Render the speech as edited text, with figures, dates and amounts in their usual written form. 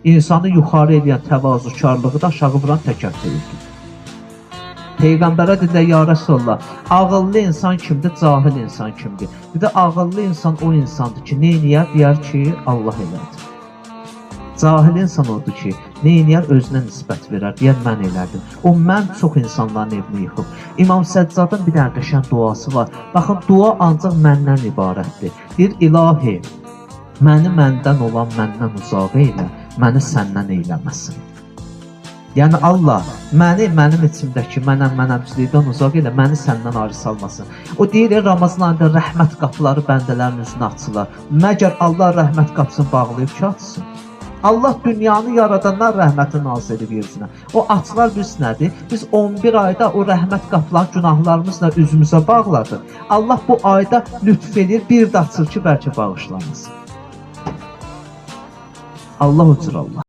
İnsanı yuxarı eləyən təvazökarlığı da aşağı vuran təkəbbürdür. Peyğəmbərə dedilər, ya Rəsulullah, ağıllı insan kimdir, cahil insan kimdir? Dedi, ağıllı insan o insandır ki, nə eləyər? Deyər ki, Allah elədi. Cahil insan odur ki, nə eləyər? Özünə nisbət verər, deyər, mən elədim. O mən çox insanların evini yıxıb. İmam Səccadın bir dənə qəşəng duası var. Baxın, dua ancaq məndən ibarətdir. Deyir, ilahi, məni məndən olan məndən uzaq eylə, məni səndən eyləməsin. Yəni Allah məni mənim içimdəki mənəm mənəmçilikdən uzaq elə, məni səndən ayrı salmasın. O deyir, Ramazan ayında rəhmət qapıları bəndələrin üzünə açılar. Məgər Allah rəhmət qapısını bağlayıb ki, açsın? Allah dünyanı yaradanlar rəhməti nazil edib yer üzünə. O açılar biz nədir? Biz 11 ayda o rəhmət qapılarını günahlarımızla üzümüzə bağladıq. Allah bu ayda lütf eləyir, bir də açır ki, bəlkə bağışlanasın. Allah o cür Allah.